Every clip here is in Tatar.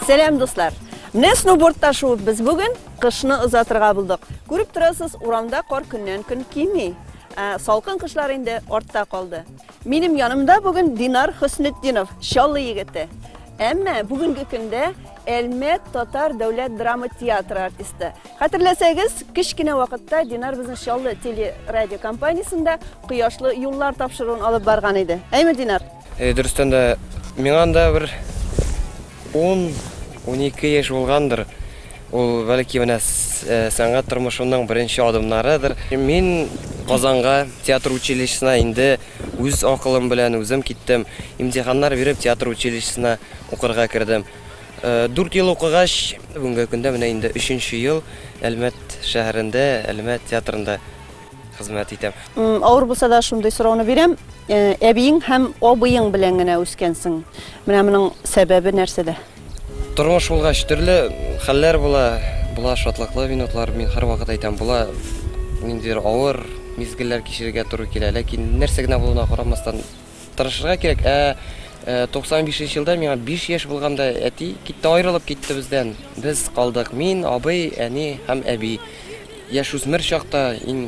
Сәлам, дуслар! Менә сноубордта шуып без бүген кышны озатырга булдык. Күреп торасыз, урамда кар көннән-көн кими. Ә, салкын кышлар инде артта калды. Минем янымда бүген Динар Хөснетдинов, Чаллы егете. Әмма бүгенге көндә Әлмәт татар дәүләт драма театры артисты. Хәтерләсәгез, кечкенә вакытта Динар безнең Чаллы телерадио компаниясендә Кояшлы юллар тапшыруын алып барган иде. Әйме, Динар? Э, дөрестән дә, миңа анда бер 10-12 яшь булгандыр. Ул бәлки менә э, сәнгать тормышымның беренче адымнарыдыр. Мин Казанга театр училищесына инде үз акылым белән үзем киттем. Имтиханнар биреп театр училищесына укырга кердем. Э, 4 ел укыгач, бүгенге көндә менә инде өченче ел Әлмәт шәһәрендә, Әлмәт театрында хезмәт итәм. Авыр булса да шундый сорауны бирәм. Э, әбиең һәм абыең белән генә үскәнсең. Менә моның сәбәбе нәрсәдә? Тормыш булгач төрле хәлләр була, була шатлыклы минутлар, мин һәрвакыт әйтәм, була ниндидер авыр мизгелләр кичерергә туры килә, ләкин нәрсә генә булуына карамастан тырышырга кирәк. Ә 95 нче елда миңа 5 яшь булганда әти китте, аерылып китте бездән. Без калдык, мин, абый, әни һәм әби. Яшүсмер чакта иң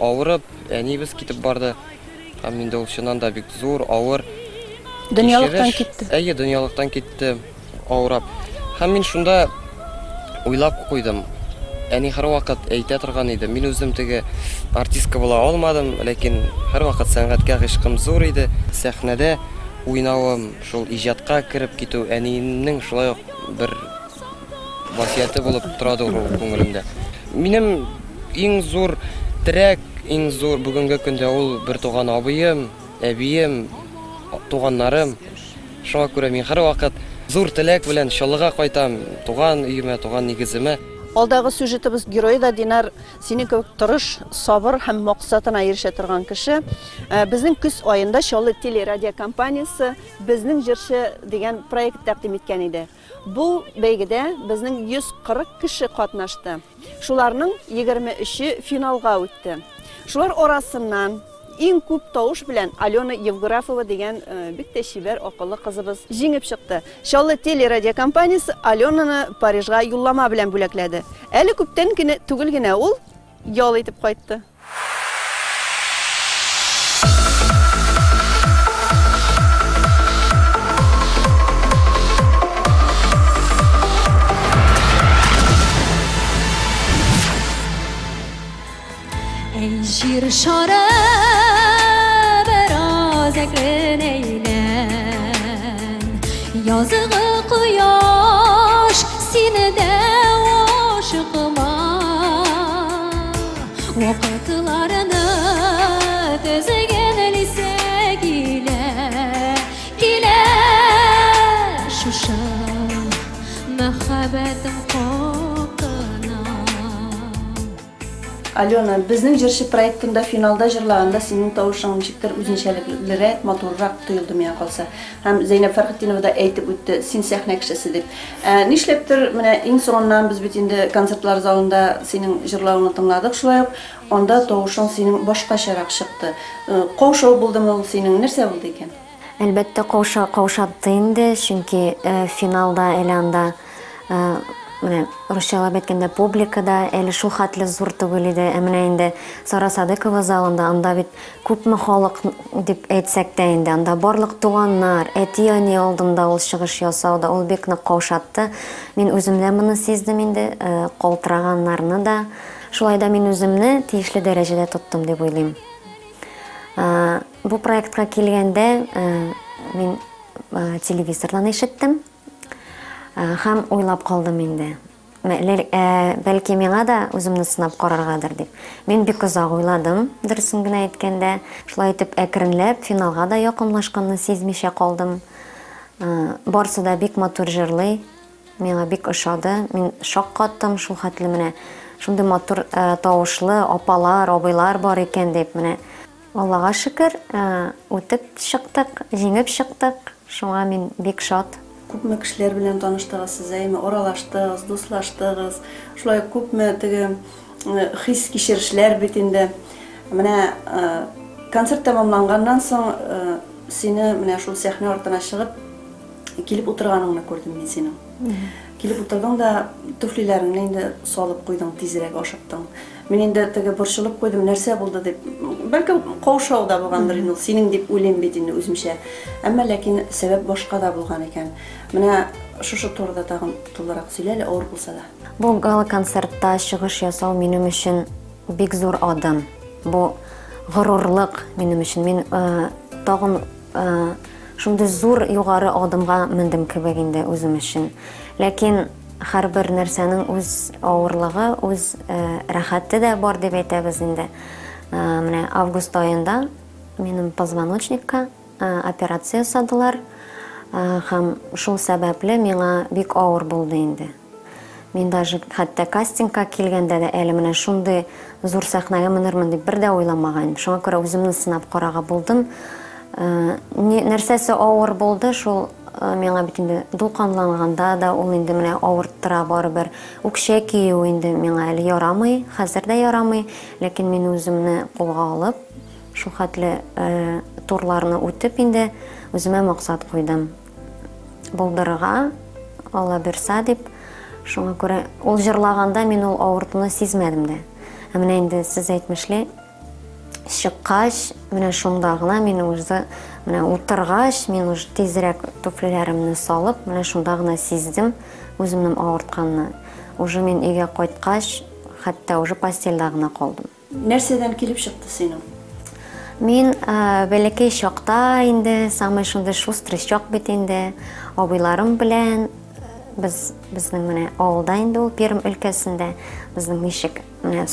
авырып, әниебез китеп барды. Һәм инде ул чыннан да бик зур, авыр Дөньялыктан китте. Әйе, дөньялыктан китте, авырап. Һәм мин шунда уйлап куйдым. Әни һәрвакыт әйтә торган иде. Мин үзем теге артистка була алмадым, ләкин һәрвакыт сәнгатькә гыйшкым зур иде. Сәхнәдә уйнавым, шул иҗатка кереп китү әниемнең шулай ук бер васыяте булып торадыр ул күңелемдә. Минем иң зур терәк, иң зур бүгенге көндә ул бертуган абыем, әбием, туганнарым. Шуңа күрә мин һәрвакыт зур теләк белән Чаллыга кайтам, туган өемә, туган нигеземә. Алдагы сюжетыбыз герое да Динар синең кебек тырыш, сабыр һәм максатына ирешә торган кеше. Э, безнең көз аенда Чаллы телерадиокомпаниясе Безнең җырчы дигән проект тәкъдим иткән иде. Бу бәйгедә безнең 140 кеше катнашты. Шуларның 23-е финалга үтте. Шулар арасыннан иң күп тавыш белән Алена Евграфова дигән э, бик тә чибәр, акыллы кызыбыз җиңеп чыкты. Чаллы телерадиокомпаниясе Аленаны Парижга юллама белән бүләкләде. Әле күптән генә түгел генә ул ял итеп кайтты. Әй җир шары бераз әкрен әйлән Язгы кояш сине дә ашыкма Вакытларны тезгенлисе килә Килә шушы мәхәббәтем хакына. Алена, безнең җырчы проектында финалда җырлаганда синең тавышың ничектер үзенчәлеклерәк, матуррак тоелды миңа калса. Һәм Зәйнәб Фәрхетдинова да әйтеп үтте, син сәхнә кешесе дип. Ә, нишләптер, менә иң соңыннан без бит инде концертлар залында синең җырлавыңны тыңладык шулай ук, анда тавышың синең башкачарак чыкты. Э, каушау булдымы ул синең, нәрсә булды икән? Әлбәттә, кауша, каушатты инде, чөнки э, финалда әле анда э, менә русчалап әйткәндә публика да әле шул хәтле зур түгел иде. Ә менә инде Сара Садыкова залында анда бит күпме халык дип әйтсәк тә инде, анда барлык туганнар, әти-әни алдында ул чыгыш ясау да ул бик нык каушатты. Мин үзем дә моны сиздем инде, э, калтыраганнарны да. Шулай да мин үземне тиешле дәрәҗәдә тоттым дип уйлыйм. Бу проектка килгәндә мин телевизордан ишеттем һәм уйлап калдым инде. Бәлки миңа да үземне сынап караргадыр дип. Мин бик озак уйладым, дөресен генә әйткәндә. Шулай итеп әкренләп финалга да якынлашканны сизмичә калдым. Барсы да бик матур җырлый. Миңа бик ошады. Мин шаккаттым, шул хәтле менә шундый матур тавышлы апалар, абыйлар бар икән дип менә. Аллага шөкер, үтеп чыктык, җиңеп чыктык. Шуңа мин бик шат. Күпме кешеләр белән таныштыгыз сез, әйеме? Аралаштыгыз, дуслаштыгыз. Шулай ук күпме теге хис-кичерешләр бит инде. Менә Концерт тәмамланганнан соң сине менә шул сәхнә артына чыгып килеп утырганыңны күрдем мин синең. Килеп утырдың да туфлиләреңне инде салып куйдың, тизрәк ашыктың. Мин инде теге борчылып куйдым, нәрсә булды дип. Бәлки каушау да булгандыр инде ул синең дип уйлыйм бит инде үземчә. Әмма ләкин сәбәп башка да булган икән. Менә шушы турыда тагын тулырак сөйлә әле, авыр булса да. Бу гала-концертта чыгыш ясау минем өчен бик зур адым. Бу горурлык минем өчен. Мин тагын шундый зур югары адымга мендем кебек инде үзем өчен. Ләкин һәрбер нәрсәнең үз авырлыгы, үз рәхәте дә бар дип әйтәбез инде. Менә август аенда минем позвоночникка операция ясадылар. Һәм шул сәбәпле миңа бик авыр булды инде. Мин даже хәтта кастингка килгәндә дә әле менә шундый зур сәхнәгә менермен дип бер дә уйламаган идем. Шуңа күрә үземне сынап карарга булдым. Нәрсәсе авыр булды, шул миңа бит инде дулкынланганда да ул инде менә авырттыра барыбер. Үкчә кию инде миңа әле ярамый, хәзер дә ярамый, ләкин мин үземне кулга алып, шул хәтле турларны үтеп инде үземә максат куйдым. Булдырырга, Алла бирса дип. Шуңа күрә ул җырлаганда мин ул авыртуны сизмәдем дә. Ә менә инде сез әйтмешли, чыккач, менә шунда гына мин уже менә утыргач, мин уже тизрәк туфлиләремне салып, менә шунда гына сиздем үземнең авыртканны. Уже мин өйгә кайткач, хәтта уже постельдә гына калдым. Нәрсәдән килеп чыкты синең? Мин бәләкәй чакта инде, самый шундый шустрый чак бит инде, абыйларым белән без безнең менә авылда инде ул Пермь өлкәсендә безнең ничек менә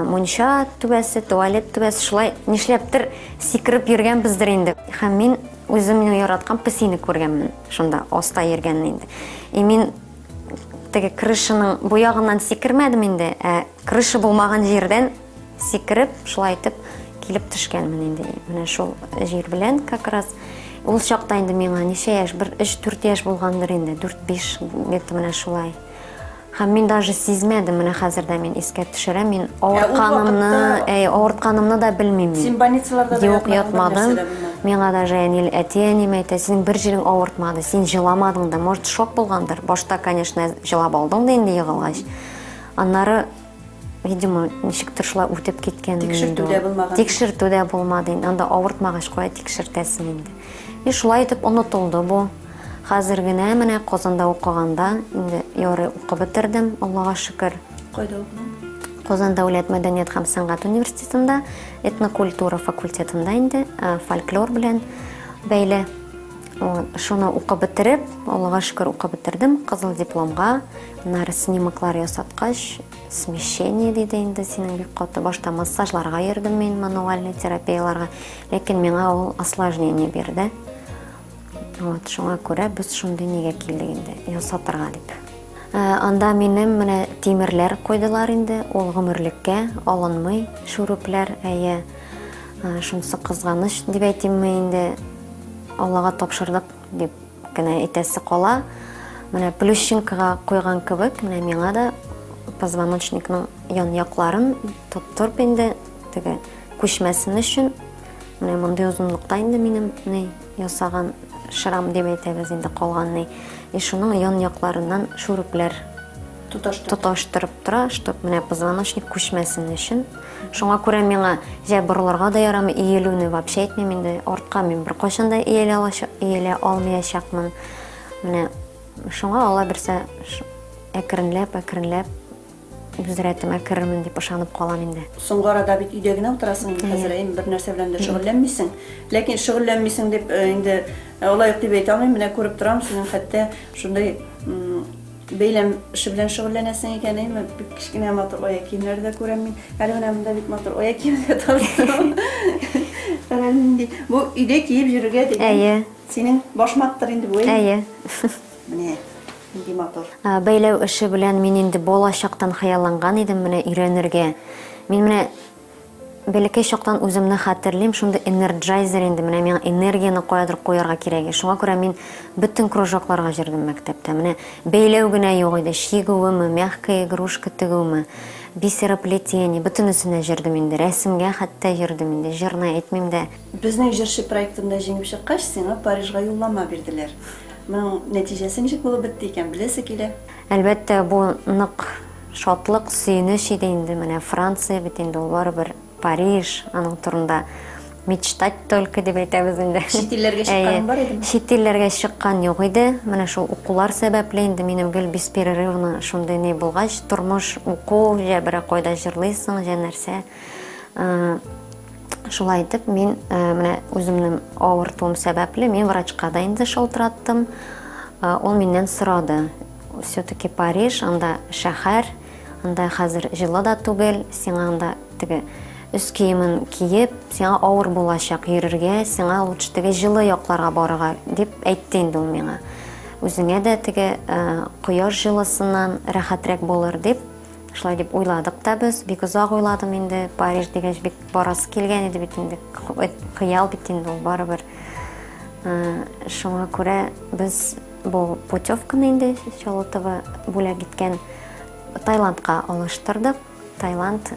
мунча түбәсе, туалет түбәсе шулай нишләптер сикереп йөргәнбездер инде. Һәм мин үземнең яраткан песине күргәнмен шунда аста йөргәнне инде. И мин теге крышаның бу ягыннан сикермәдем инде, ә крыша булмаган җирдән сикереп, шулай итеп килеп төшкәнмен инде. Менә шул җир белән как раз. Ул чакта инде миңа ничә яшь, бер 3-4 яшь булгандыр инде, 4-5 где-то менә шулай. Һәм мин даже сизмәдем, менә хәзер дә мин искә төшерәм, мин авыртканымны, әй, авыртканымны да белмим мин. Син больницаларда да Юк, ятмадым. Миңа даже әни, әти-әнием әйтә, синең бер җирең авыртмады, син җыламадың да, может, шок булгандыр. Башта, конечно, җылап алдың да инде егылгач. Аннары, видимо, ничектер шулай үтеп киткән. Тикшертү дә булмаган. Тикшертү дә булмады инде. Анда авыртмагач кая тикшертәсең инде. И шулай итеп онытылды бу. Хәзер генә менә Казанда укыганда инде ярый укып бетердем, Аллага шөкер. Кайда укыдың? Казан дәүләт мәдәният һәм сәнгать университетында, этнокультура факультетында инде фольклор белән бәйле. Шуны укып бетереп, Аллага шөкер укып бетердем, кызыл дипломга, аннары снимоклар ясаткач, смещение диде инде синең бик каты. Башта массажларга йөрдем мин, мануальный терапияларга, ләкин миңа ул осложнение бирде. Вот, шуңа күрә без шундый нигә килдек инде, ясатырга дип. Анда минем менә тимерләр куйдылар инде, ул гомерлеккә алынмый шүрүпләр, әйе. Шунысы кызганыч дип әйтимме инде, Аллага тапшырдык дип кенә әйтәсе кала. Менә Плющенкога куйган кебек, менә миңа да позвоночникның ян якларын тоттырып инде, теге күчмәсен өчен, менә мондый озынлыкта инде минем ни ясаган шрам дип әйтәбез инде калган ни. И шуның ян якларыннан шүрүпләр тоташтырып тора, чтоб менә позвоночник күчмәсен өчен. Шуңа күрә миңа җә борылырга да ярамый, иелүне вообще әйтмим инде. Артка мин беркайчан да иелә алмаячакмын. Менә шуңа Алла бирсә, әкренләп, әкренләп үз рәтемә керермен дип ышанып калам инде. Соңгы арада бит өйдә генә утырасың инде хәзер, әйме, бер нәрсә белән дә шөгыльләнмисең. Ләкин шөгыльләнмисең дип инде алай ук дип әйтә алмыйм, менә күреп торам, синең хәтта шундый бәйләм эше белән шөгыльләнәсең икән, әйме, бик кечкенә матур аяк киемнәре дә күрәм мин. Әле менә монда бик матур аяк киеме дә таптым. Кара нинди. Бу өйдә киеп йөрергә дигән. Әйе. Синең башмактыр инде бу, әйе? Әйе. Менә нинди матур. Бәйләү эше белән мин инде бала чактан хыялланган идем менә өйрәнергә. Мин менә бәләкәй чактан үземне хәтерлим, шундый энерджайзер инде, менә миңа энергияне каядыр куярга кирәк. Шуңа күрә мин бөтен кружокларга йөрдем мәктәптә. Менә бәйләү генә юк иде, чигүеме, мягкая игрушка тегүме. Бисероплетение, бөтенесенә йөрдем инде. Рәсемгә хәтта йөрдем инде, җырны әйтмим дә. Безнең җырчы проектында җиңеп чыккач, сиңа Парижга юллама бирделәр. Моның нәтиҗәсе ничек булып бетте икән, беләсе килә. Әлбәттә, бу нык шатлык, сөенеч иде инде. Менә Франция бит инде ул барыбер Париж, аның турында мечтать только дип әйтәбез инде. Чит илләргә чыкканың бар идеме? Чит илләргә чыккан юк иде. Менә шул укулар сәбәпле инде минем гел бесперерывно шундый ни булгач, тормыш, уку, җә берәр кайда җырлыйсың, җә нәрсә. Шулай итеп, мин менә үземнең авыртуым сәбәпле, мин врачка да инде шалтыраттым. Ул миннән сорады. Все-таки Париж, анда шәһәр, анда хәзер җылы да түгел, сиңа анда теге өс киемен киеп, сиңа авыр булачак йөрергә, сиңа лучше теге җылы якларга барырга, дип әйтте инде ул миңа. Үзеңә дә теге кояш җылысыннан рәхәтрәк булыр дип, шулай дип уйладык та без. Бик озак уйладым инде, Париж дигәч бик барасы килгән иде бит инде, хыял бит инде ул барыбер. Шуңа күрә без бу путевканы инде Чаллы ТВ бүләк иткән Таиландка алыштырдык. Таиланд,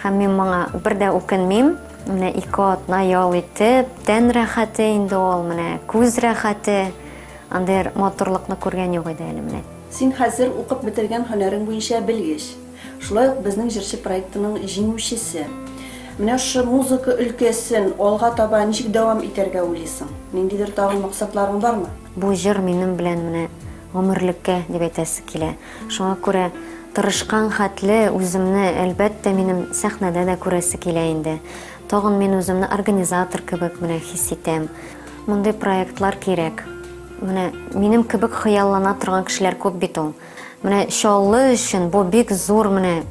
һәм мин моңа бер дә үкенмим. Менә 2 атна ял итеп, тән рәхәте инде ул, менә күз рәхәте. Андый матурлыкны күргән юк иде әле менә. Син хәзер укып бетергән һөнәрең буенча белгеч. Шулай ук безнең җырчы проектының җиңүчесе. Менә шушы музыка өлкәсен алга таба ничек дәвам итәргә уйлыйсың? Ниндидер тагын максатларың бармы? Бу җыр минем белән менә гомерлеккә дип әйтәсе килә. Шуңа күрә тырышкан хәтле үземне, әлбәттә, минем сәхнәдә дә күрәсе килә инде. Тагын мин үземне организатор кебек менә хис итәм. Мондый проектлар кирәк. Менә минем кебек хыяллана торган кешеләр күп бит ул. Менә Чаллы өчен бу бик зур менә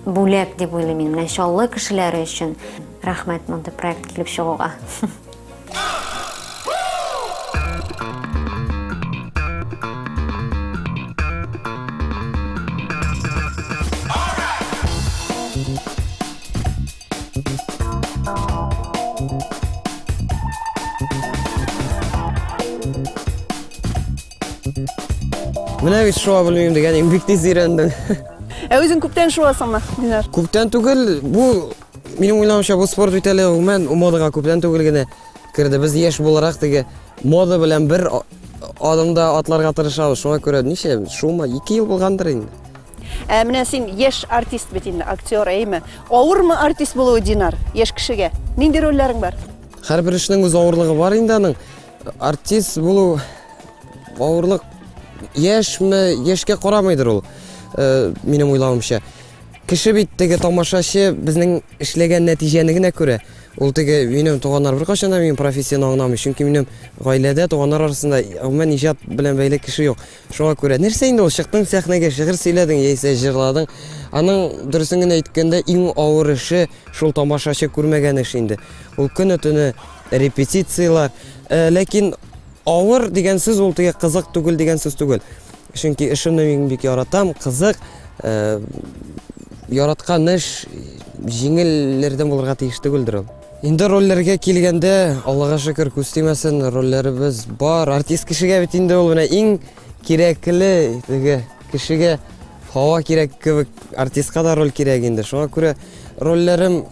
бүләк дип уйлыйм мин. Менә Чаллы кешеләре өчен рәхмәт мондый проект килеп чыгуга. Менә бит шуа белмим дигән, мин бик тиз өйрәндем. Ә үзең күптән шуасыңмы, Динар? Күптән түгел, бу минем уйлавымча, бу спорт бит әле гомумән модага күптән түгел генә керде. Без яшь буларак теге мода белән бер адымда атларга тырышабыз. Шуңа күрә ничә, шума 2 ел булгандыр инде. Ә менә син яшь артист бит инде, актер, әйме? Авырмы артист булуы, Динар, яшь кешегә? Нинди рольләрең бар? Һәрбер эшнең үз авырлыгы бар инде аның. Артист булу авырлык яшьме, яшькә карамыйдыр ул, минем уйлавымча. Кеше бит теге тамашачы безнең эшләгән нәтиҗәне генә күрә. Ул теге минем туганнар беркайчан да минем профессияне аңламый, чөнки минем гаиләдә туганнар арасында гомумән иҗат белән бәйле кеше юк. Шуңа күрә нәрсә инде ул, чыктың сәхнәгә, шигырь сөйләдең яисә җырладың. Аның дөресен генә әйткәндә, иң авыр эше шул тамашачы күрмәгән эш инде. Ул көне-төне репетицияләр. Ләкин авыр дигән сүз ул теге кызык түгел дигән сүз түгел. Чөнки эшемне мин бик яратам, кызык. Яраткан эш җиңелләрдән булырга тиеш түгелдер ул. Инде рольләргә килгәндә, Аллага шөкер, күз тимәсен, рольләребез бар. Артист кешегә бит инде ул менә иң кирәкле, теге кешегә һава кирәк кебек, артистка да роль кирәк инде. Шуңа күрә рольләрем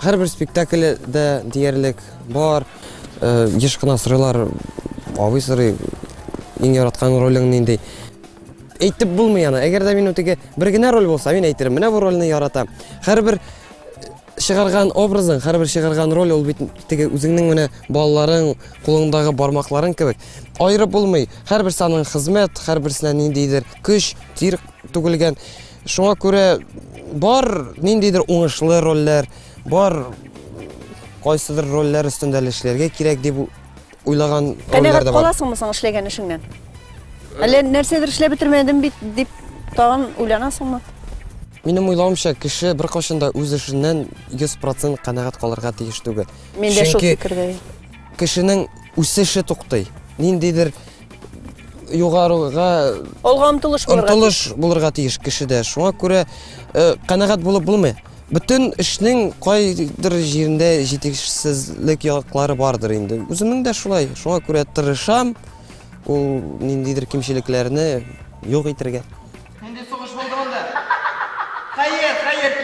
һәрбер спектакльдә диярлек бар. Еш кына сорыйлар, абый сорый, иң яраткан ролең нинди? Әйтеп булмый аны. Әгәр дә минем теге бер генә роль булса, мин әйтерем, менә бу рольне яратам. Һәрбер чыгарган образың, һәрбер чыгарган роль ул бит теге үзеңнең менә балаларың, кулыңдагы бармакларың кебек. Аерып булмый. Һәрберсе аның хезмәт, һәрберсенә ниндидер көч, тир түгелгән. Шуңа күрә бар ниндидер уңышлы рольләр, бар кайсыдыр рольләр өстендә әле эшләргә кирәк дип уйлаган рольләр Канәгать дә бар. каласыңмы соң эшләгән эшеңнән? Әллә нәрсәдер эшләп бетермәдем бит дип тагын уйланасыңмы? Минем уйлавымча, кеше беркайчан да үз эшеннән 100% канәгать калырга тиеш түгел. Мин дә шул Чөнки фикердә. кешенең үсеше туктый. Ниндидер югарыга Алга омтылыш булырга омтылыш булырга тиеш кешедә. Шуңа күрә канәгать булып булмый. Бөтен эшнең кайдыр җирендә җитешсезлек яклары бардыр инде. Үземнең дә шулай. Шуңа күрә тырышам ул ниндидер кимчелекләрне юк итәргә. Нинди сугыш булды монда? Хәер, хәер,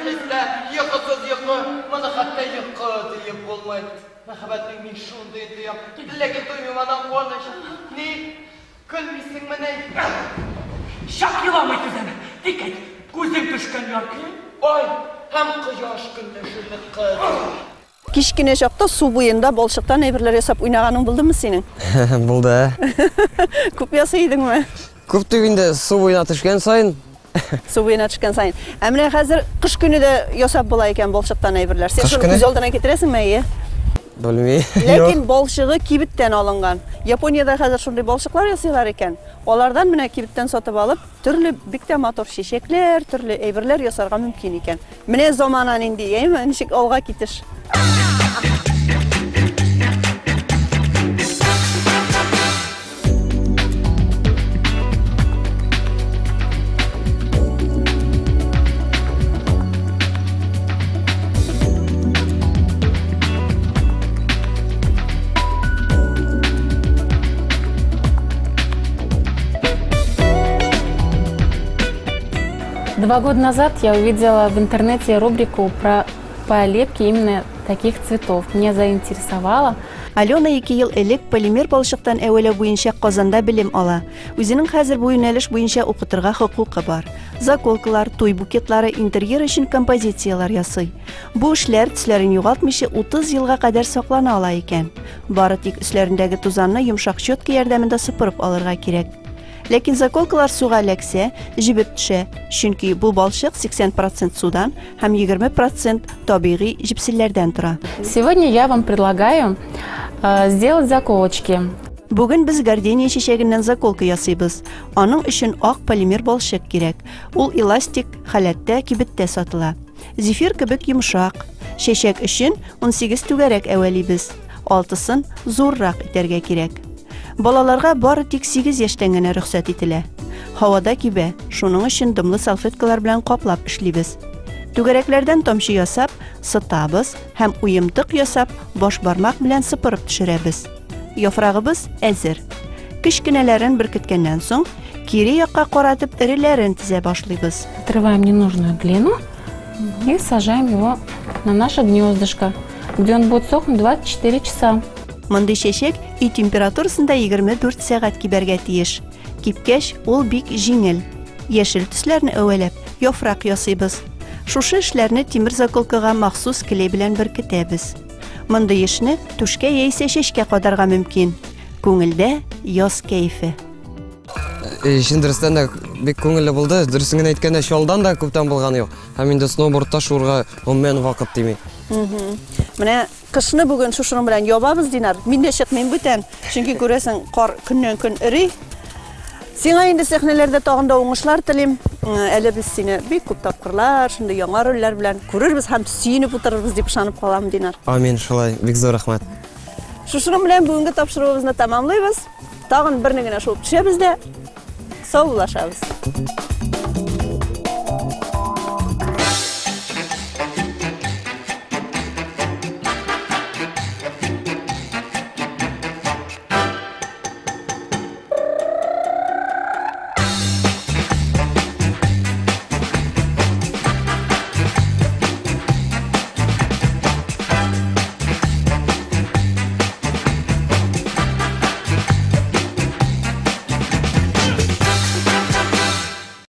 хистә, йокысыз йокы, моны хәтта йокы диеп булмый. Мәхәббәтнең мин шундый тоям, ләкин тоймыйм аннан куаныч. Ни, көлмисеңмени? Чак еламый түзәм. Тик әйт, күзең төшкән яр кем? Ай һәм кояш көнләшерлек кыз. Кечкенә чакта су буенда балчыктан әйберләр ясап уйнаганың булдымы синең? Булды. Күп ясый идеңме? Күп дип инде су буена төшкән саен. Су буена төшкән саен. Ә менә хәзер кыш көне дә ясап була икән балчыктан әйберләр. Син Кыш шуны көне? күз алдына китерәсеңме, әйе? Белми. Ләкин балчыгы кибеттән алынган. Япониядә хәзер шундый балчыклар ясыйлар икән. Алардан менә кибеттән сатып алып, төрле бик тә матур чәчәкләр, төрле әйберләр ясарга мөмкин икән. Менә замана нинди, әйеме? Ничек алга китеш. 2 года назад я увидела в интернете рубрику про по лепке именно таких цветов. Меня заинтересовало. Алена 2 ел элек полимер балчыктан әвәләү буенча Казанда белем ала. Үзенең хәзер бу юнәлеш буенча укытырга хокукы бар. Заколкалар, туй букетлары, интерьер өчен композицияләр ясый. Бу эшләр төсләрен югалтмыйча 30 елга кадәр саклана ала икән. Бары тик өсләрендәге тузанны йомшак щетка ярдәмендә сыпырып алырга кирәк. Ләкин заколкалар суга эләксә, җебеп төшә, чөнки бу балчык 80% судан һәм 20% табигый җепселләрдән тора. Сегодня я вам предлагаю сделать заколочки. Бүген без гардения чәчәгеннән заколка ясыйбыз. Аның өчен ак полимер балчык кирәк. Ул эластик халәттә кибеттә сатыла. Зефир кебек йомшак. Чәчәк өчен 18 түгәрәк әвәлибез. Алтысын зуррак итәргә кирәк. Балаларга бары тик 8 яшьтән генә рөхсәт ителә. Һавада кибә, шуның өчен дымлы салфеткалар белән каплап эшлибез. Түгәрәкләрдән тамчы ясап, сытабыз һәм уемтык ясап, баш бармак белән сыпырып төшерәбез. Яфрагыбыз әзер. Кечкенәләрен беркеткәннән соң, кире якка каратып эреләрен тезә башлыйбыз. Отрываем ненужную глину и сажаем его на наше гнездышко, где он будет сохнуть 24 часа. Мондый чәчәк өй температурасында 24 сәгать кибәргә тиеш. Кипкәч, ул бик җиңел. Яшел төсләрне әвәләп, яфрак ясыйбыз. Шушы эшләрне тимер заколкага махсус клей белән беркетәбез. Мондый эшне түшкә яисә чәчкә кадарга мөмкин. Күңелдә яз кәефе. Чын дөрестән дә бик күңелле булды. Дөресен генә әйткәндә, чалдан да күптән булганы юк. Һәм инде сноубордта шуырга гомумән вакыт тими. Менә кышны бүген шушының белән ябабыз, Динар. Мин дә чыкмыйм бүтән, чөнки күрәсең, кар көннән-көн эри. Сиңа инде сәхнәләрдә тагын да уңышлар телим. Әле без сине бик күп тапкырлар, шундый яңа рольләр белән күрербез һәм сөенеп утырырбыз дип ышанып калам, Динар. Амин, шулай. Бик зур рәхмәт. Шушының белән бүгенге тапшыруыбызны тәмамлыйбыз. Тагын берне генә шуып төшәбез дә саубуллашабыз.